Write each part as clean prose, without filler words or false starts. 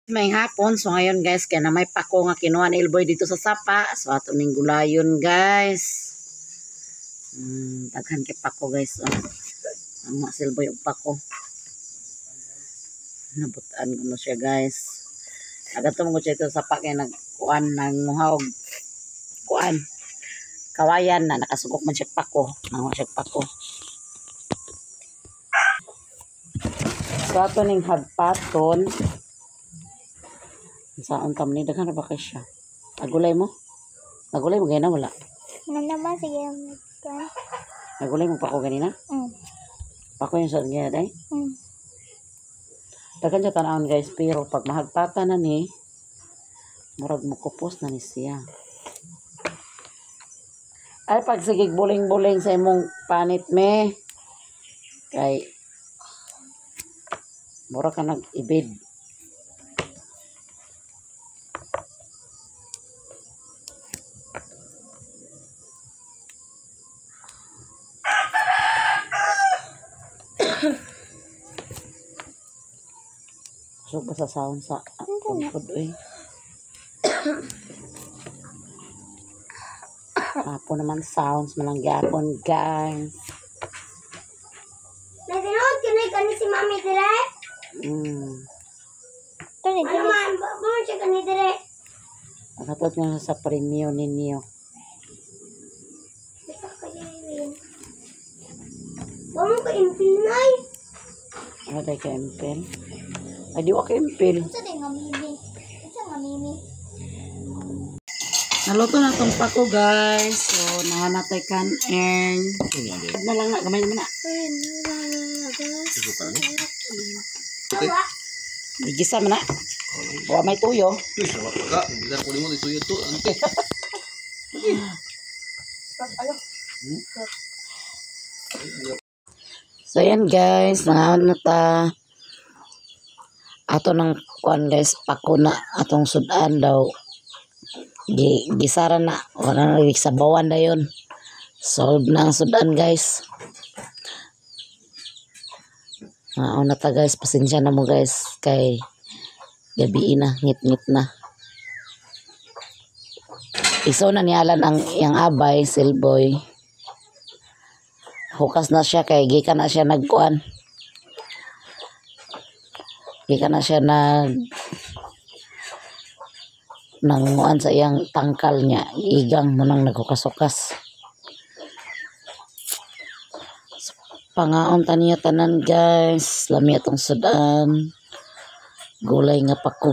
May hapon. So ngayon, guys, kaya na may pako nga kinuha ni Elboy dito sa sapa. So ato ning gulayon, guys. Daghan kay pako, guys. Oh. Ang mga silboy og pako. Nabutan ko na siya, guys. Agadto mo ko siya ito sa sapa kay nagkuan nanguha og kuan. Kawayan na nakasugok man siya pako. Nanguha siya pako. So ato ning hagpaton. Saan tam ni daghan ra ba kay siya? Agulay mo? Agulay mo gayna wala. Ano naman, sige. Kan. Nagulay mo pako ganina? Mm. Pako yung sa ganina day? Mm. Daghan siya tanawon, guys, pero pag mahagpata na ni, murag mukupos na ni siya. Ay, pag sige buling-buling sa imong panit me, kay mura ka nag-ibid. Kusog ba sa sound sa pagkod, uy? Apo naman sounds malang gyapon, guys. Naginood ka na kani si Mami dire? Mm. Ano man, ba man siya kani dire? Nakatod nga sa premio ninyo. Bisa ka yun. Wa mo ka impinay. Ano tayo ka impil? Ay, di wa ka impil. Unsa day nga mimi? Unsa nga mimi? Naluto na tong pako, guys. So, nahanatay kanin. Na lang na, gamay naman na. Gigisa man na. Wa may tuyo. Ka, hindi na kunin mo ito ito. Ante. So, ayan, guys. Nangaon na ta. Ato ng kuan, guys, pako na atong sudan daw. Gisara na. Wala na sabawan na yun. Solve na ang sudan, guys. Nangaon na ta, guys. Pasensya na mo, guys. Kay gabi na. Ngit-ngit na. Isaw na ni Alan ang iyang abay, silboy. Hukas na siya kay gikan na siya nagkuan. Gikan na siya nanguan sa iyang tangkal niya. Igang mo nang naghukas-hukas. So, pangaon ta niya tanan, guys. Lami atong sudan. Gulay nga pako.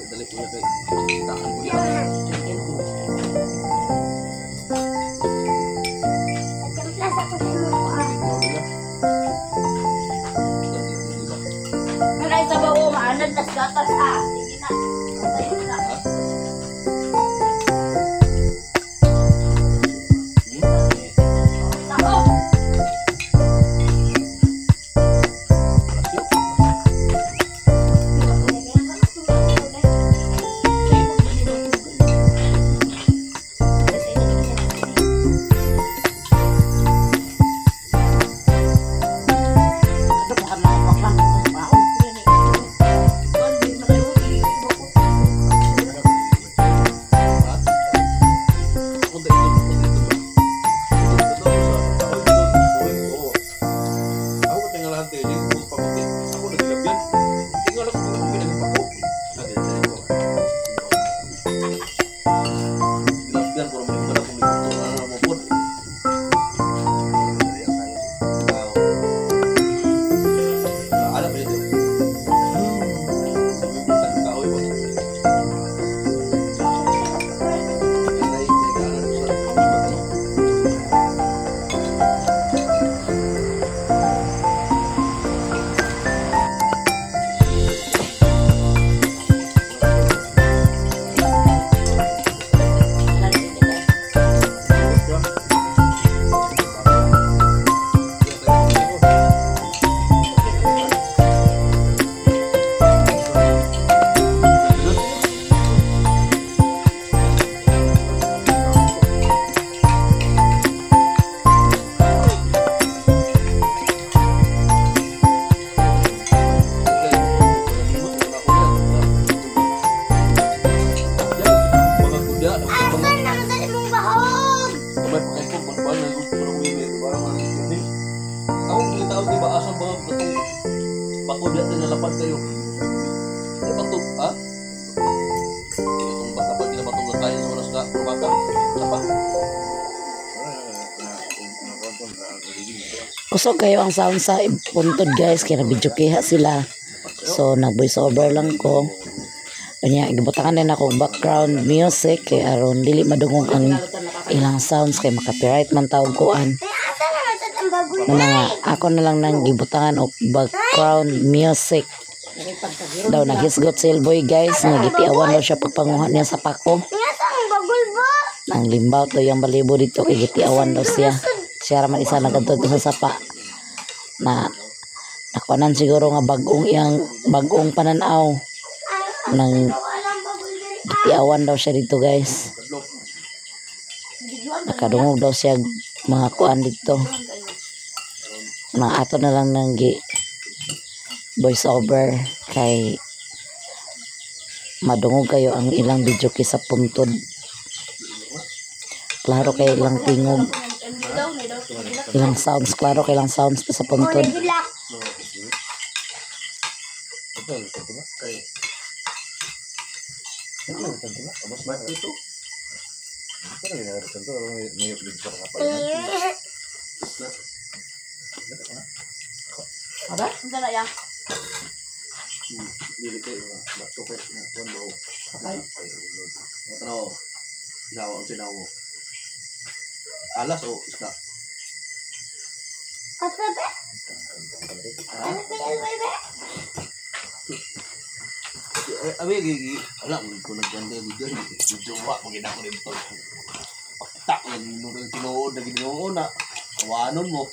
Dali ko kay takan ko yan. Nagtimpla sa ko sa imong kuan. Kanay sa bawo maanad tas gatas ah. Sige na. Patayon na. Nako. Ako tingalahan tayo din kung pakuti. Ako nagilabyan. Tingala ko kung pinagpako. Gilabyan ko naman yung kung ito. Ano mo po? Alam mo yun. Sabi mo sa kahoy ba? Nanay, nagkaanan ko sa Bako diya tayo nalapad kayo. Ay, pagtug, ha? Itong basta pag ginabatong na tayo sa oras na bata. Sapa. Kusog kayo ang sound sa puntod, guys, kaya na-video kiha sila. So nag voice over lang ko. Kanya gibutangan din ako background music kay aron dili madungog ang ilang sounds kay maka-copyright man tawag kuan. Ay, asa na natin ang bagol Na mga ako na lang nang gibutangan og background music. Daw naghisgot si Elboy, guys, nga gitiawan daw siya pagpanguha niya sa pako. Ay, asa ang bagol ba? Ang limbaw to yung balibo dito kay gitiawan daw siya. Siya raman isa nagadto sa sapa na nakuanan siguro nga bagong iyang bagong pananaw nang Walang bagol diri. gitiawan daw siya dito, guys. Nakadungog daw siya mga kuan dito. Mga ato na lang nang gi voice over kay madungog kayo ang ilang video kay sa puntod. Klaro kay ilang tingog, ilang sounds, klaro kay ilang sounds pa sa O, puntod. nagilak. Ito. Eh, Aba? Unsa na ya? Dili kayo nga. Bato kayo na. Kuan mo. Ay, ulod. Tanaw. Sinawa ang sinaw mo. Alas o isda? Asa ba? Ano ba yan, ba? Ay, abi, gigi. Ala, ko nagkanda yung video. Video ba? Magina ko rin ito. Pakita ko lang yung tinuod na ginoo na. Tawanon mo.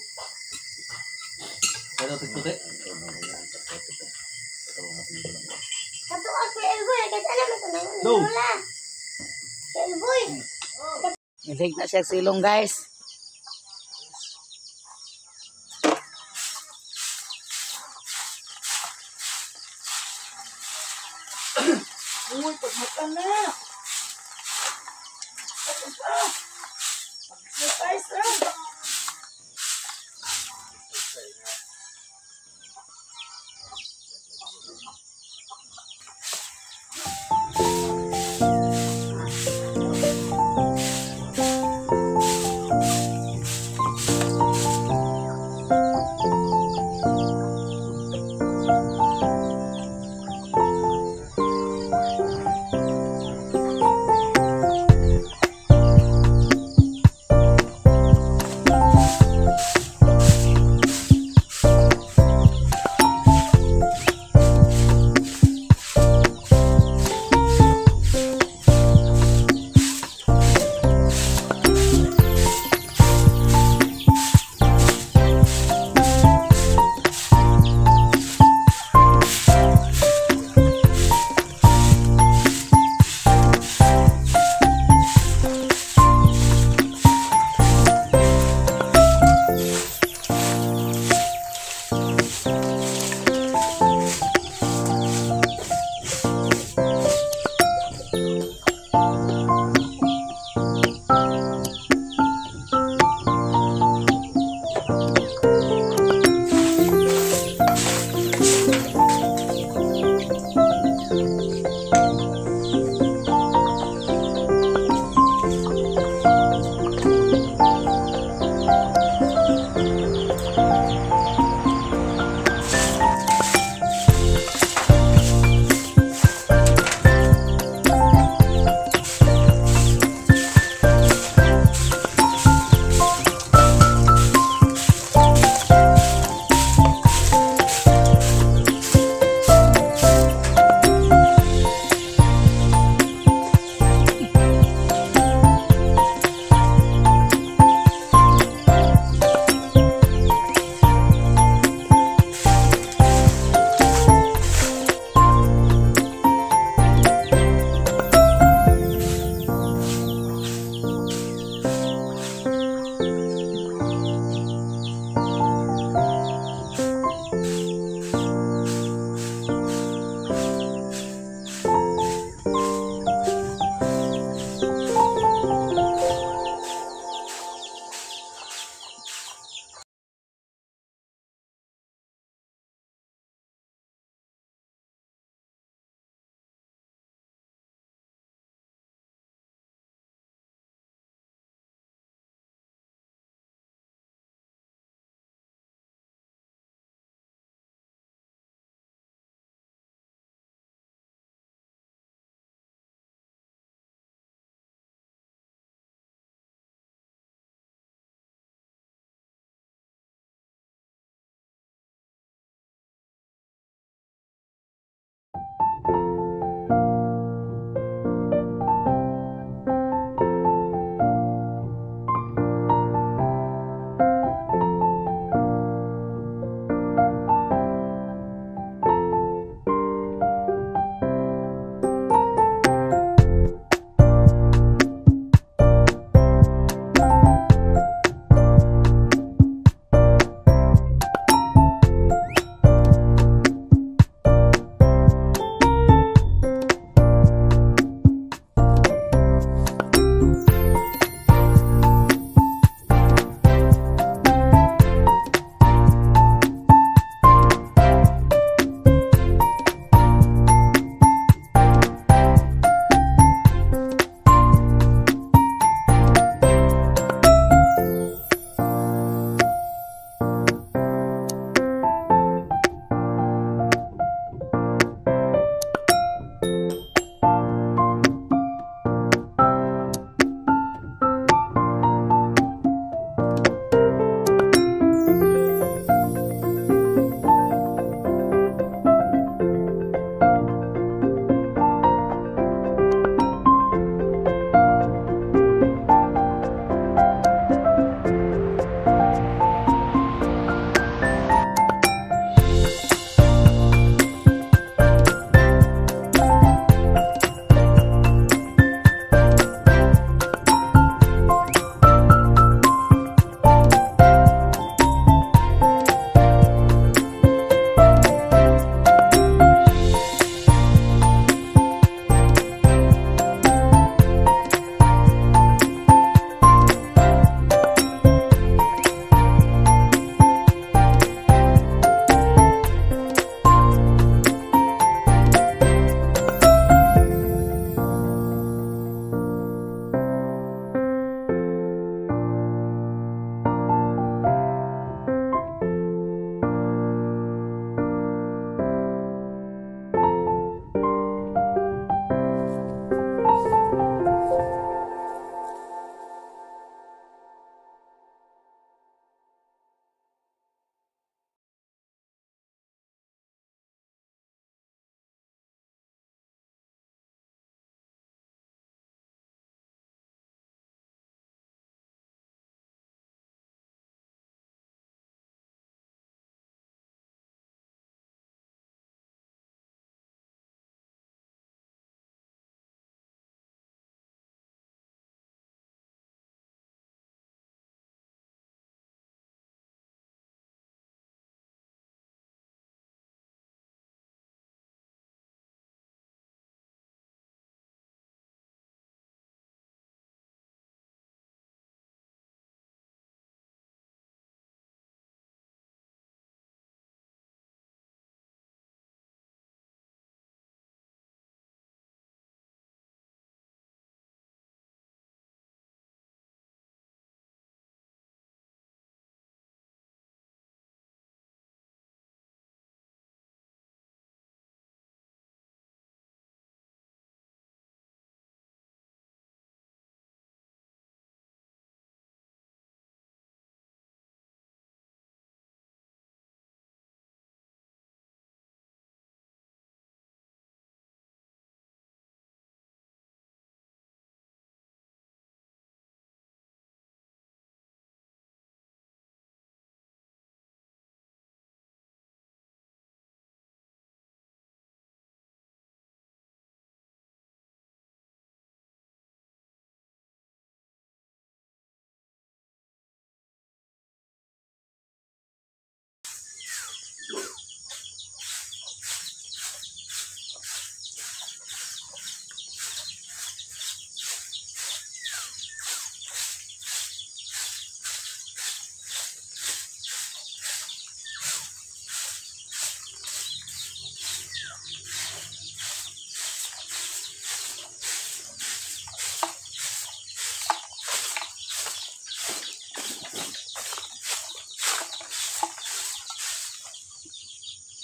Pero tigtuti. Kato ako, Elboy. Kasi alam mo ito na yun. No. Lola. Elboy. Ilig na siya silong, guys. Uy, pagmata na. Pag-exercise ra.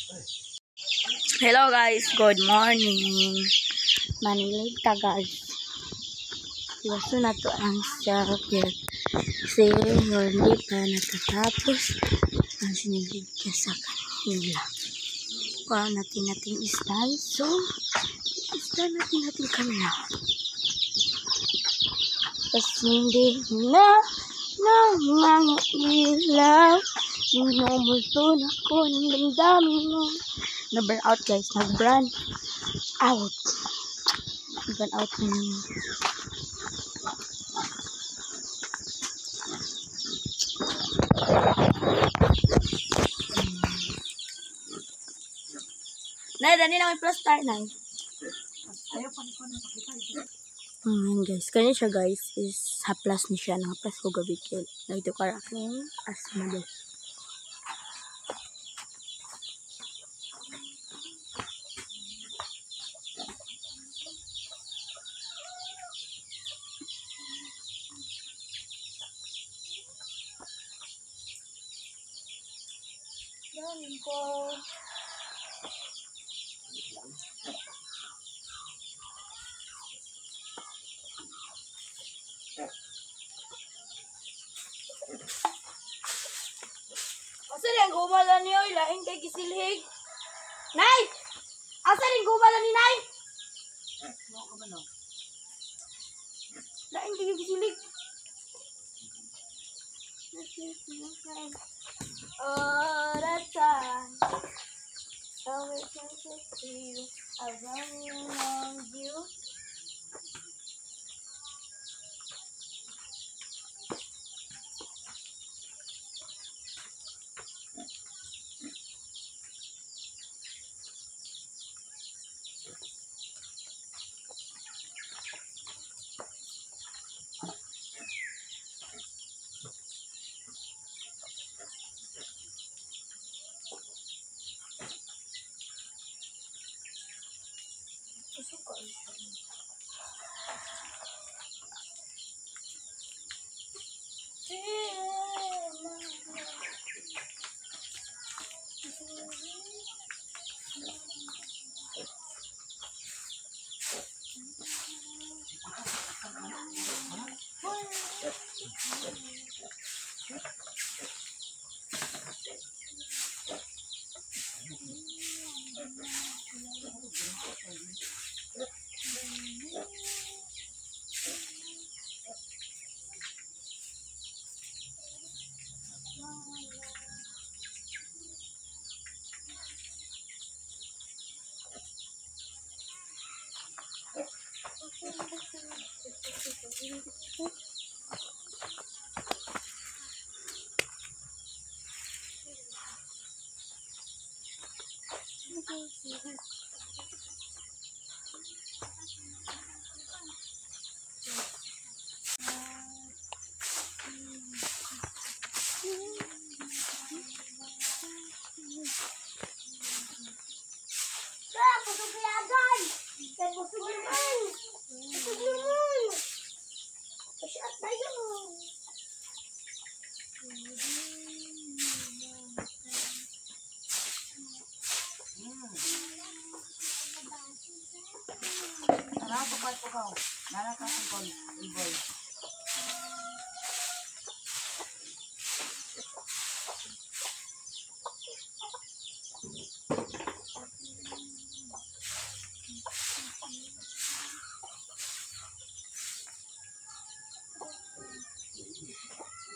Hello guys, good morning. Manilig ta guys. Iwaso na to ang self-care. Kasi hindi pa natatapos ang sinilig ka sa kanila. Kuha natin natin isda. So, isda natin natin camera. Tapos hindi na na mga ilaw. Minumulto na ko ng damdamin mo. Na-burn out guys. Nag-burn out. Burn out na naman. Nay, dani lang may plus star, Nay. Ayan guys. Kanya siya guys is haplas ni siya. Nangaplas ko gabi kay nagtukar akong asma daw. Ko. Asa rin ang gumala niyo? Lain kay gisilhig. Nay! Asa rin gumala ni Nay? Lain kay gisilhig. All the time I wish I could see you. I really want you.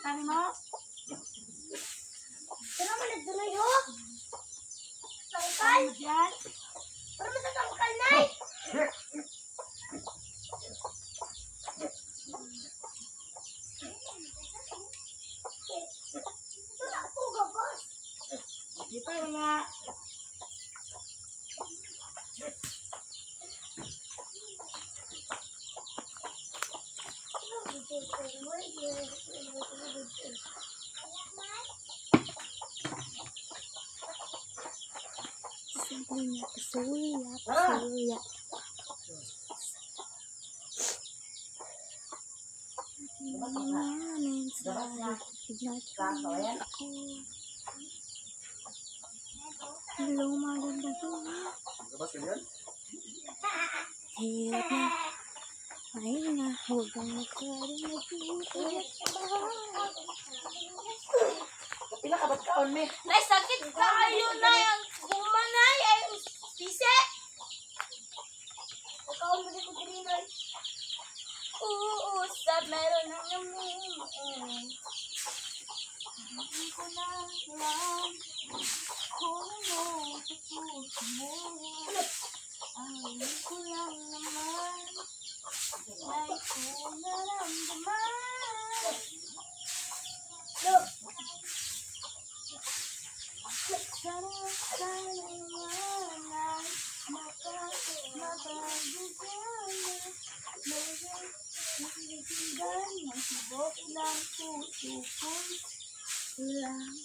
Sabi mo? Pero managdunay ho. Tangkal. Diyan. Pero sa tangkal, Nay. Wala po, gabas. Di pa mga Pasuya, pasuya. Ako. Lumaganda ko. Labas ka diyan? Hirap na. Ay na, huwag kang magkaroon. Pila ka ba't kaon, me? Nay, sakit kayo na ang gumanay ay pise. Ikaw mo di ko diri nay. Uusap meron ng namin. Hindi ko na alam kung ano sa puso mo. Ang ko lang naman ay kung naramdaman. Look! Sana, sana naman ay mapagigana. Nakikigan ng tibok ng puso ko lang.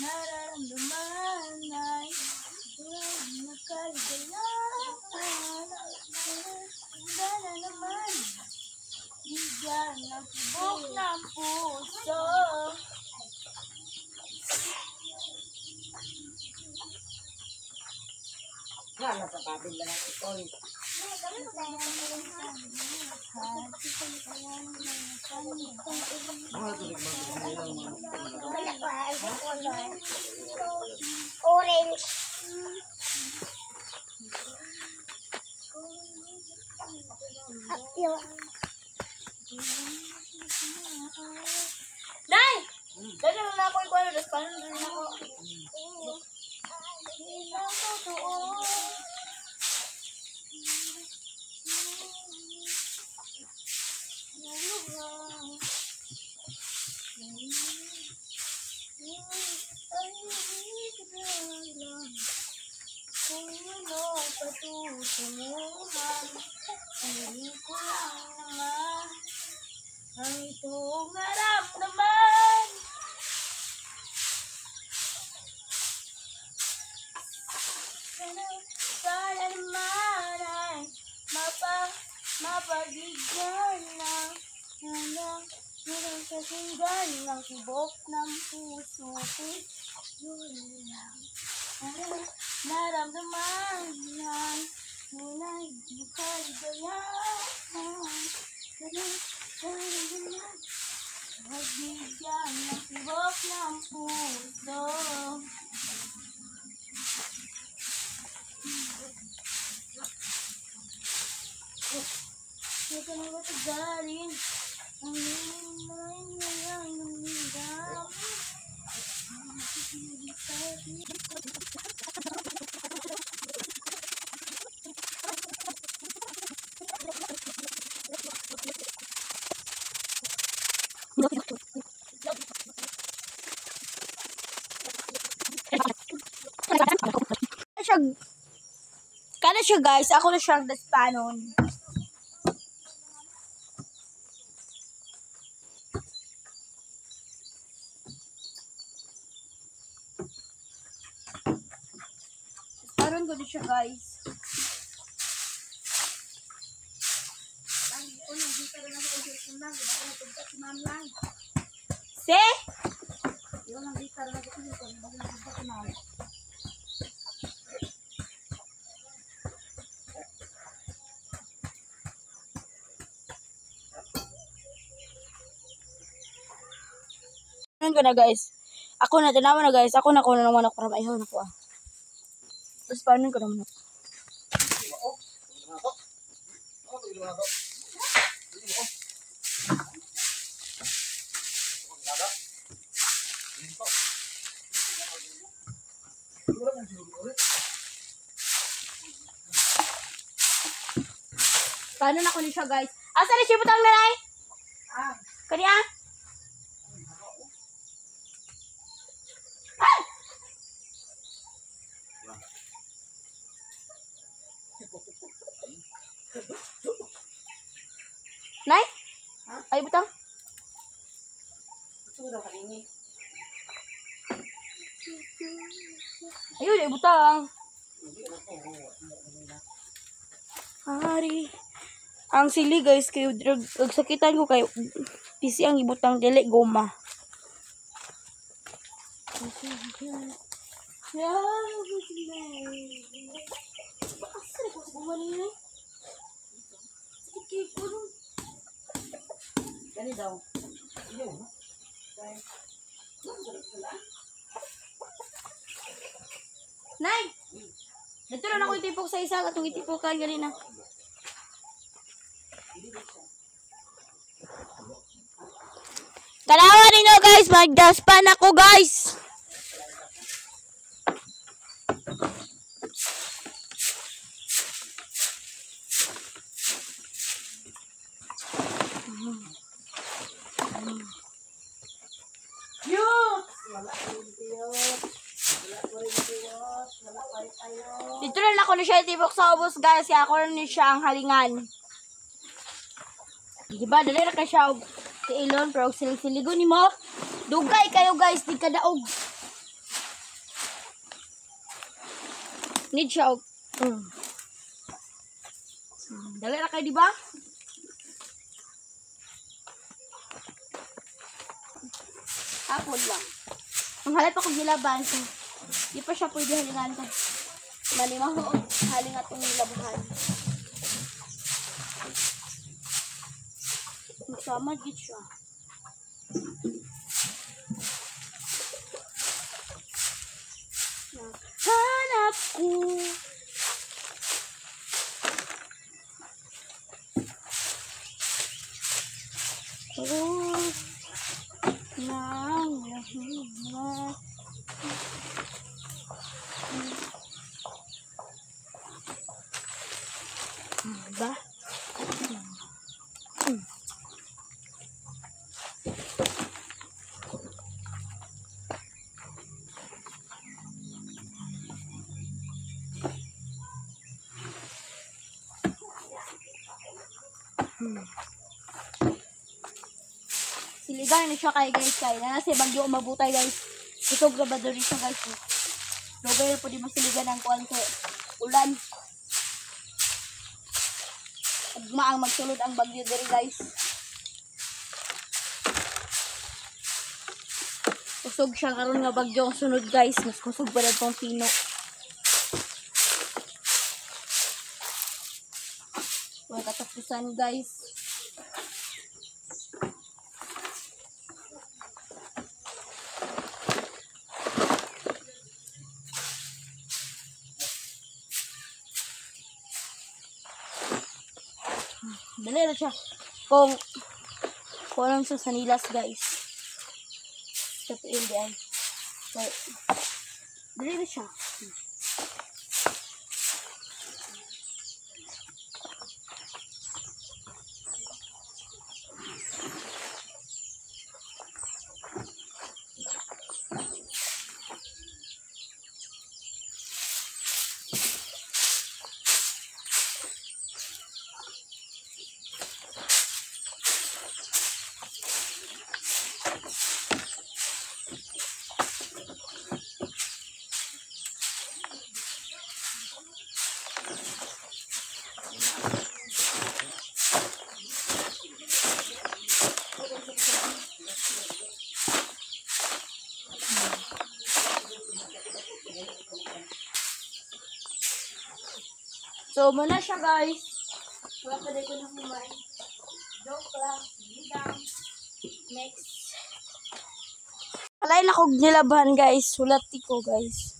Nararamdaman ay walang nakaligayahan. Sana naman bigyan ng tibok ng puso. Nga, nasa babil na lang ito. Orange. Nay! Dali na ako ikuha na, paano na ako? Hindi lang totoo. Kung ano patutunguhan, hindi ko lang naman ang itong naramdaman. Sana, sana naman ay mapagbigyan ng ng ng kasinggan ng tibok ng puso ko. Yun lang ang naramdaman ng tunay na kaligayahan. Sana, sana naman magbigyan ng tibok ng puso. Hindi ko na matagalin ang himay nilang lumindam. Siya, kana siya guys, ako na siyang daspanon. Daspanon ko siya guys. Se? Ano ko na guys? Ako na, tanawa na guys. Ako na, ako na naman ako. Ayaw na ko ah. Tapos paano ko naman ako? Paano na ko ni siya guys? Asa ni siya butang nanay? Ah. Kani ah? Nay? Ay, butang. Ayun, ay butang. Hari. Ang sili guys, kayo sakitan ko kayo. PC ang ibutang dili goma. Yeah, asa ko sa buwan niya? Sige, ko nung Gani daw. Nay! Dito na ako itipok sa isa katong itipokan ganina. Tanawa ninyo guys, magdaspan ako guys. Dito na ako na siya itipok sa ubos guys, kaya ako na siya ang halingan. Di ba, dali na ka siya og tiilon, pero og silig-siligon ni mo. Dugay kayo guys, di ka daog. Need siya og. Dali na kayo, di ba? Hapon lang. Ang halay pa kong nilaban, so di pa siya pwede halingan ko. Malimaho og haling atong nilabahan. Magsama gid siya. Hanap ko. Oh, nang na. Ba? Siligan na siya kay guys kay na nasa bagyo mabutay guys. Ito grabador siya guys. Lugay na po di masiligan ang kuan kay ulan. Ugma ang magsulod ang bagyo diri guys. Kusog siya karon nga bagyo ang sunod guys. Mas kusog pa na tong pino. Wala katapusan guys. Dali na siya. Kung kulang siya sa nilas guys. Sa piil di ay. So, dali na siya. So, muna siya guys. Wala pa din ko na kumain. Joke lang. Sinigang. Next. Alay na kog nilaban guys. Sulat ko guys.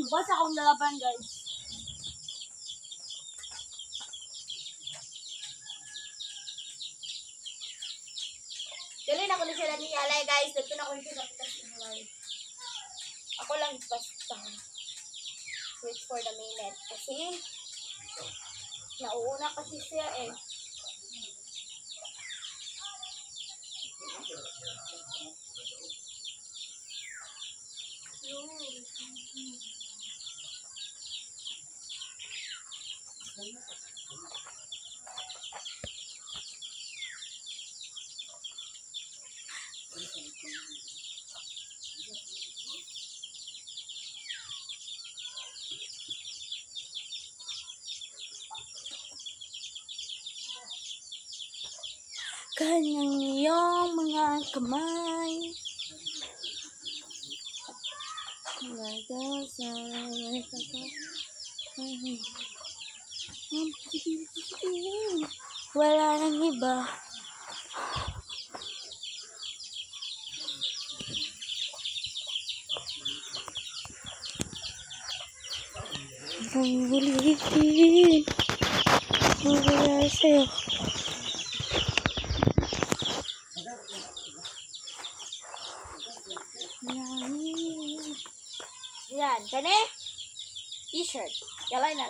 Basta akong nalaban guys. Dali na ko na sila ni Alay guys. Dito na ko siya sa pitas ni Alay. Ako lang basta. Wait for the minute. Kasi, nauuna kasi siya eh. Kanyang iyong mga kamay. Wala nang iba. Ang ulitin. Wala sa'yo. Yan, kani? T-shirt. Yalay na.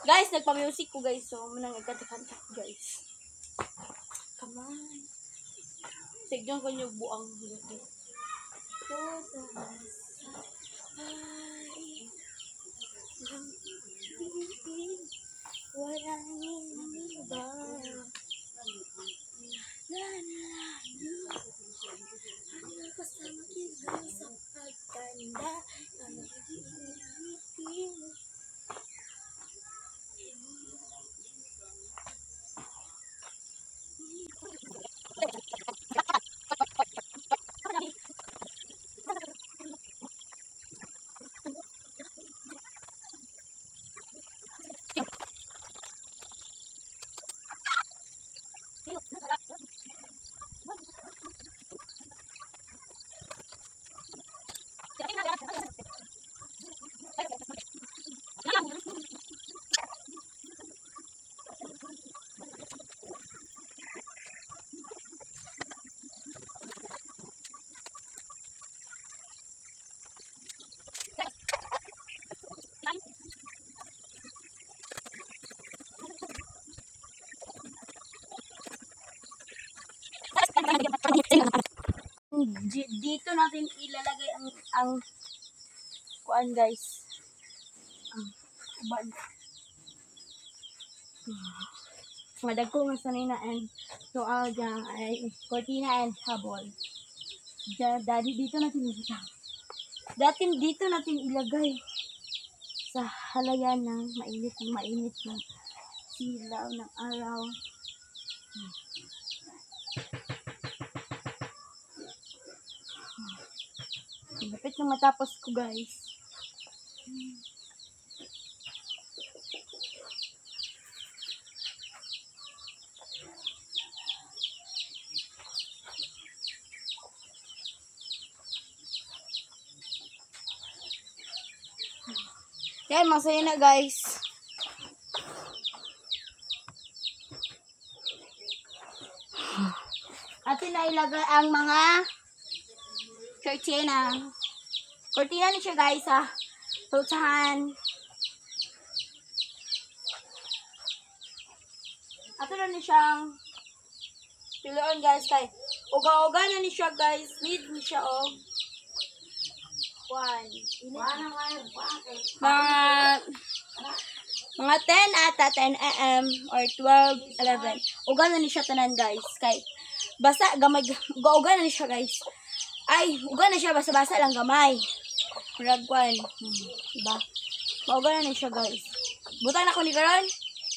Guys, nagpa-music ko guys. So, munang nagkanta-kanta ko guys. Come on. Sigyan ko niyo buang. Walang iba. Ano kasama kita sa pagtanda. Dito natin ilalagay ang kuan guys. Ang uban. Madagko nga sanay na and tual dyan ay cortina and habol. Daddy, dito natin ilagay. Dati dito natin ilagay sa halayan ng mainit na silaw ng araw. Lapit na matapos ko guys. Yan, masaya na guys. Atin na ilagay ang mga cortina. Cortina ni siya guys ha. Pulsahan. Ato na ni siyang piloon guys kay uga-uga na ni siya guys. Need ni siya og one. Mga 10 ata, 10 a.m. or 12, 11. Uga na ni siya tanan guys kay basa gamay, uga na ni siya guys. Ay, uga na siya basa-basa lang gamay. Murag kwan. Diba? Mauga na ni siya guys. Butan ako ni karon.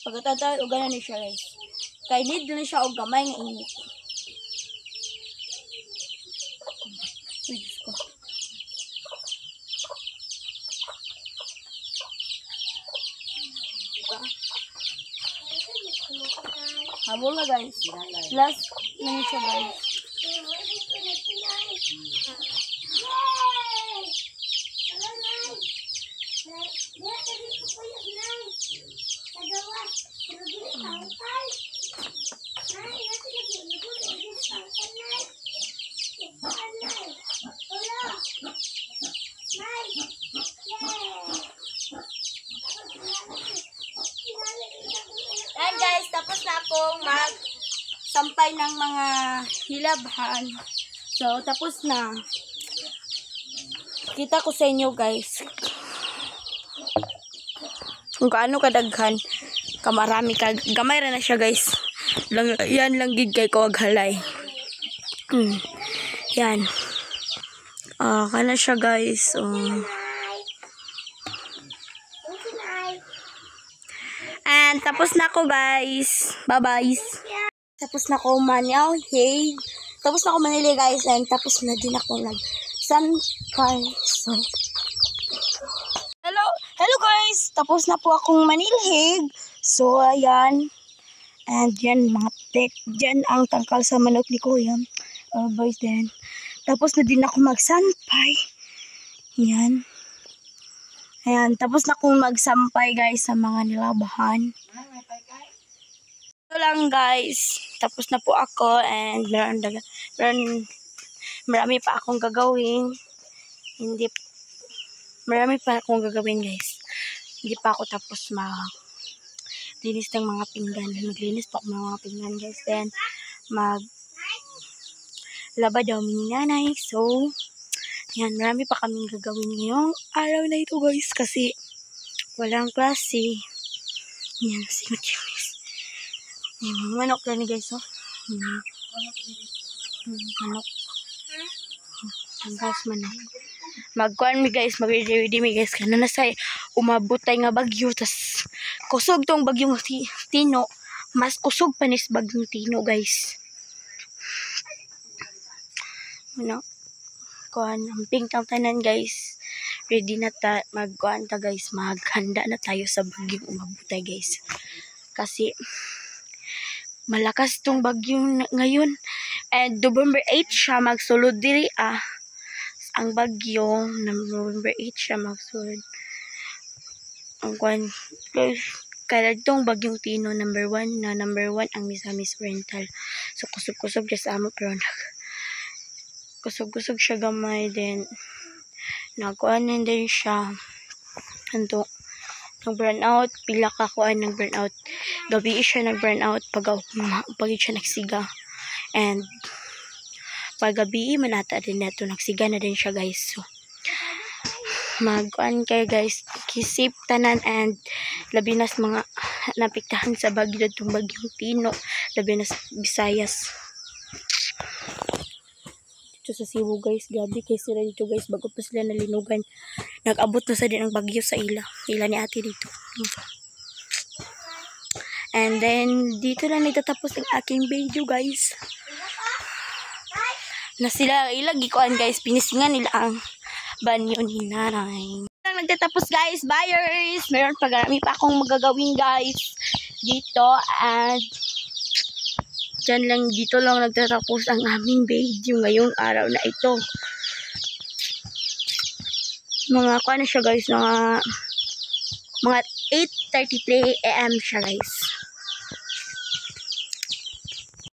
Pagkatatan, uga na ni siya guys. Kay need na siya og gamay nga init. Uy, Diyos ko. Diba? Habol na guys. Last na ni siya guys. Ayan guys, tapos na akong magsampay ng mga hilabhan. So, tapos na. Pakita ko sa inyo, guys, kung gaano kadaghan, kamarami ka, gamay ra na siya, guys. Lang, yan lang gid kay ko halay. Yan. Ah, kana siya, guys. Oh. And tapos na ako, guys. Bye-bye. Tapos na ako manilhig. Tapos na ako manili, guys. And tapos na din ako nag sampay. So, hello, hello guys. Tapos na po akong manilhig. So, ayan. And yan, mga tek. Diyan ang tangkal sa manok ni Kuya. Boys din. Tapos na din ako magsampay. Yan. Ayan, tapos na akong magsampay, guys, sa mga nilabahan. Ito lang, guys. Tapos na po ako and meron marami pa akong gagawin. Hindi marami pa akong gagawin, guys. Hindi pa ako tapos mag linis ng mga pinggan. Maglinis pa ako ng mga pinggan, guys. Then mag laba daw mi ni nanay. So, yan, marami pa kaming gagawin ngayong araw na ito, guys, kasi walang klase. Yan, singot yung guys. Yan, mga manok na ni, guys, oh. Manok. Yan, guys, manok. Magkuan mi, guys, mag-ready mi, guys. Kana na say, umabot tay nga bagyo. Tas, kusog tong bagyong Tino. Mas kusog pa nis bagyong Tino, guys. Ano? Kuan, amping tang tanan, guys. Ready na ta, magkuan ta, guys, maghanda na tayo sa bagyong umabot tay, guys. Kasi, malakas tong bagyong ngayon. And November 8 siya magsulod diri ah. Ang bagyo, November 8 siya magsulod. Ang kuan, guys, kaya tong bagyong Tino, number 1 na number 1 ang Misamis Oriental. So, kusog-kusog siya sa amo pero nag kusog-kusog siya gamay, then nagkuanan din siya anto nag burn out, pila ka kuan nag burn out, gabi siya nag burn out pag siya nagsiga, and pag gabi man ata din nato nagsiga na din siya, guys. So magkuan kayo, guys, kisip tanan and labi nas mga napiktahan sa bagyo tong bagyong Tino, labi nas Visayas. Dito sa Cebu, guys, grabe kay sila dito, guys, bago pa sila nalinugan, nag-abot na sa din ang bagyo sa ila ila ni ate dito. And then dito na nagtatapos ang aking video, guys, na sila ilag gikuan, guys, pinisingan nila ang banyo ni nanay. Lang nagtatapos, guys, buyers, meron pa, marami pa akong magagawin, guys, dito, and dyan lang, dito lang nagtatapos ang aming video ngayong araw na ito. Mga kuan na siya, guys, mga 8:33 a.m. siya, guys.